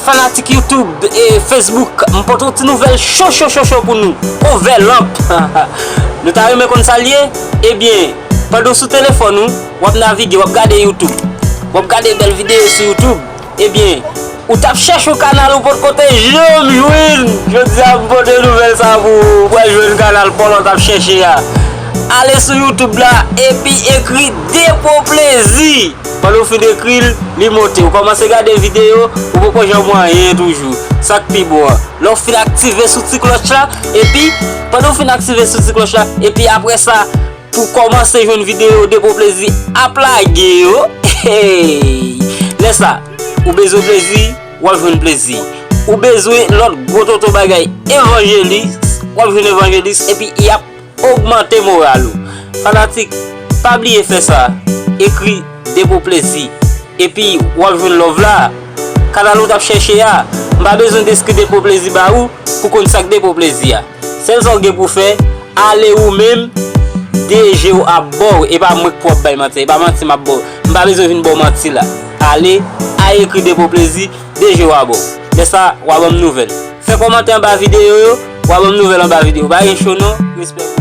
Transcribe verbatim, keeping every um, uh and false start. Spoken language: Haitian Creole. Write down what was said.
Fanatik YouTube e Facebook, m pote yon ti nouvèl cho cho cho cho pou nou. Ouvè lanp. Nou ta renmen konn sa l ye? Ebyen, pandan w sou telefòn ou, w ap navige, w ap gade YouTube. W ap gade bèl videyo sou YouTube. Ebyen, ou t ap chèche yon kanal ou potko te janm jwenn. Jodi a m pote nouvèl sa pou ou. Ou pral jwenn kanal Polo t ap chèche a. Ale sou YouTube la epi ekri Depo Plezi. Pandan w fin ekri l, li monte. Ou kòmanse gade videyo, ou poko janm wè anyen toujou. Sa k pi bon an. Lè w fin aktive sou ti klòch la, epi, pandan w fin aktive sou ti klòch la, epi apre sa, pou w kòmanse jwenn videyo Depo Plezi ap lage yo, hey! Lè sa, ou bezwen plezi, w ap jwenn plezi. Ou bezwen lòt gwo tonton bagay evanjelis, w ap jwenn evanjelis, epi y ap ogmante moral ou. Fanatik, pa bliye fè sa. Ekri Depo Plezi. Epi w ap jwenn love la. Kanal ou t ap chèche a. M pa bezwen deskri Depo Plezi ba ou pou konn sa k Depo Plezi a. Sèl sa w gen pou fè, ale ou menm, de je w ap ba w. E pa mwen k pou ap bay manti, e pa manti m ap ba w. M pa bezwen vin ba w manti la. Ale, a ekri Depo Plezi, de je w a ba w. Lè sa, w a ban m nouvèl. Fè kòmantè anba videyo yo, w a ban m nouvèl anba videyo. Pa gen cho non, respè.